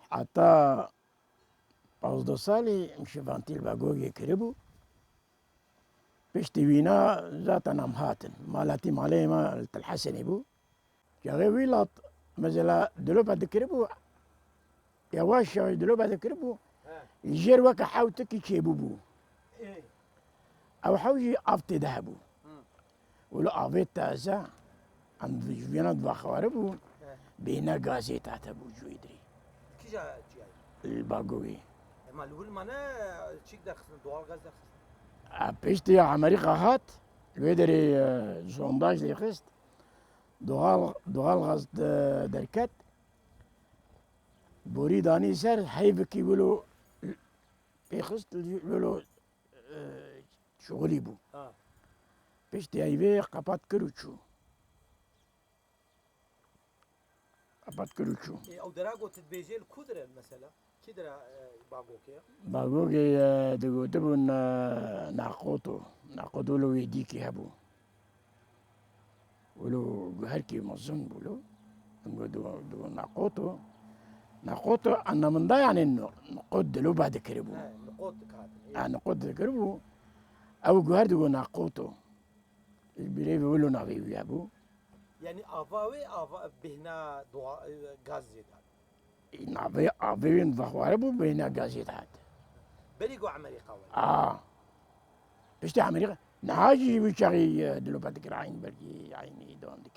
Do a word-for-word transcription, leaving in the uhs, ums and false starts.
Heta pazdeh salî em şivantî li Bagogê kiribû. Piştî wîna zaten em hatin. Malatî malê me li Til Hesenê bû. Çaxê wî lat, mesela, dilopa dikiribû, yavaş yavaş dilopa dikiribû, He. Li jêr weke hewtikî çêbûbû. Ê. Ew hew jî av tê de hebû. Hı. Û li avê taze, em ji vêna divaxwaribû, He. Bêhna gazê tate bû ji wê dirê. Kîja çiyayê? Li Bagogê. Ema li wir mane çîk derxistin, doğal gaz derxistin? A, piştî ya Amerîka hat, li wê derê, e, sondaj lê xist. Doğal, doğal gaz de-, derket. Borî danî ser, heyvikî wilo pêxist, wilo, e, şixulî bû. Ha. Piştî heyvê qepat kir û çû. Qepat kir û çû. Ê, ew dera ku tu dibêjê li ku dire mesela? Kî dira, e, Bagokê? Bagokê, e, digotibûn, e, Naqoto. Naqoto wilo wê dîkî hebû. Wilo guherkî mezin bû lo. Em got, digo, digo Naqoto. Naqoto anlamında yani no-, niqot dilopa dikiribû. He, niqot dikatin, ê. Ha, niqot dikiribû. Ew guher digo Naqoto. Ji bîrê vê wilo navê wî hebû. Yani ava wê, ava bêhna doğa, e, gaz jê da. Navê avê wê vexware bû, bêhna gazê dihat. Berî ku Amerîka were. A. Piştî Amerîka, niha jî wî çaxî, e, dilopa dikir, eyn belkî eynî dewam dikir.